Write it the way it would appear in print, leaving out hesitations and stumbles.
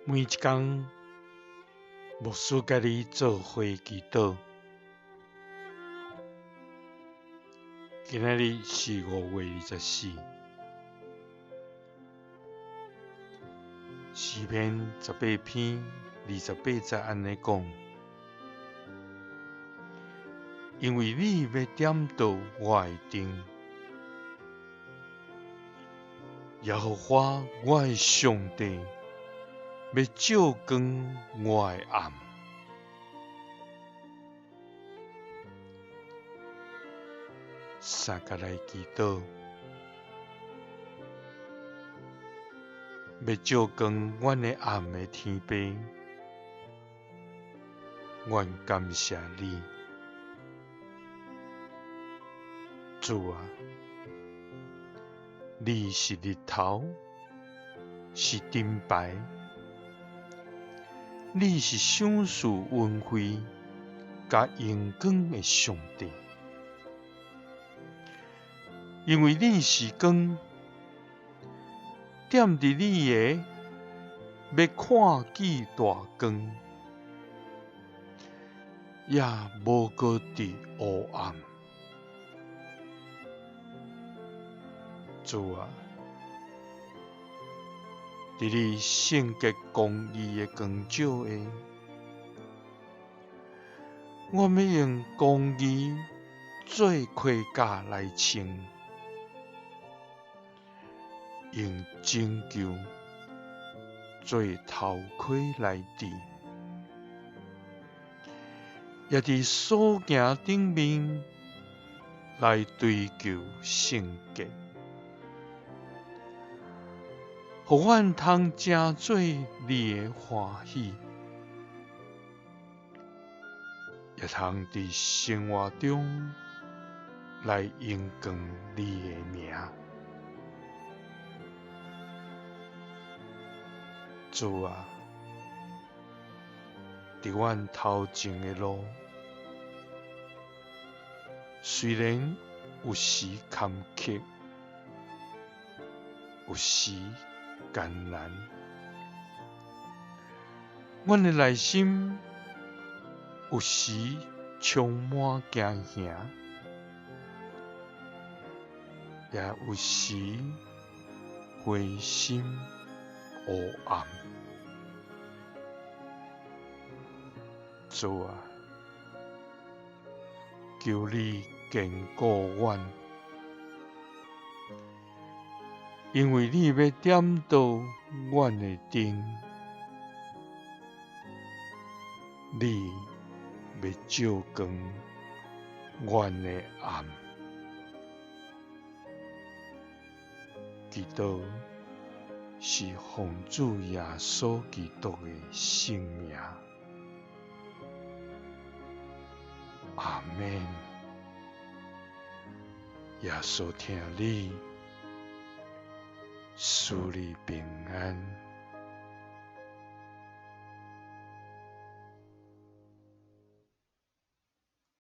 每一工，牧師佮你做伙祈禱。今仔日是5月24，詩篇18篇28節按呢講：因為你欲點著我的燈，耶和華我的上帝欲照光我的暗。三佮來祈禱，欲照光阮的暗的天父，阮感謝你，主啊，你是日頭，是燈牌，你是賞賜恩惠佮榮光的上帝。因為你是光，踮佇你的欲看見大光，也無閣佇黑暗。主啊，佇你聖潔公義的光照下，我欲用公義做盔甲來穿，用拯救做頭盔來戴，也佇所行頂面來追求聖潔，予阮通成做你的歡喜，也通佇生活中來榮光你的名。主啊，佇阮頭前的路，雖然有時坎坷，有時艱難，阮的內心有時充滿驚嚇，也有時灰心黑暗。主啊，求你堅固阮，因為你欲點著阮的燈，你欲照光阮的暗。祈禱是奉主耶穌基督的聖名。阿們。耶穌疼你，賜你平安。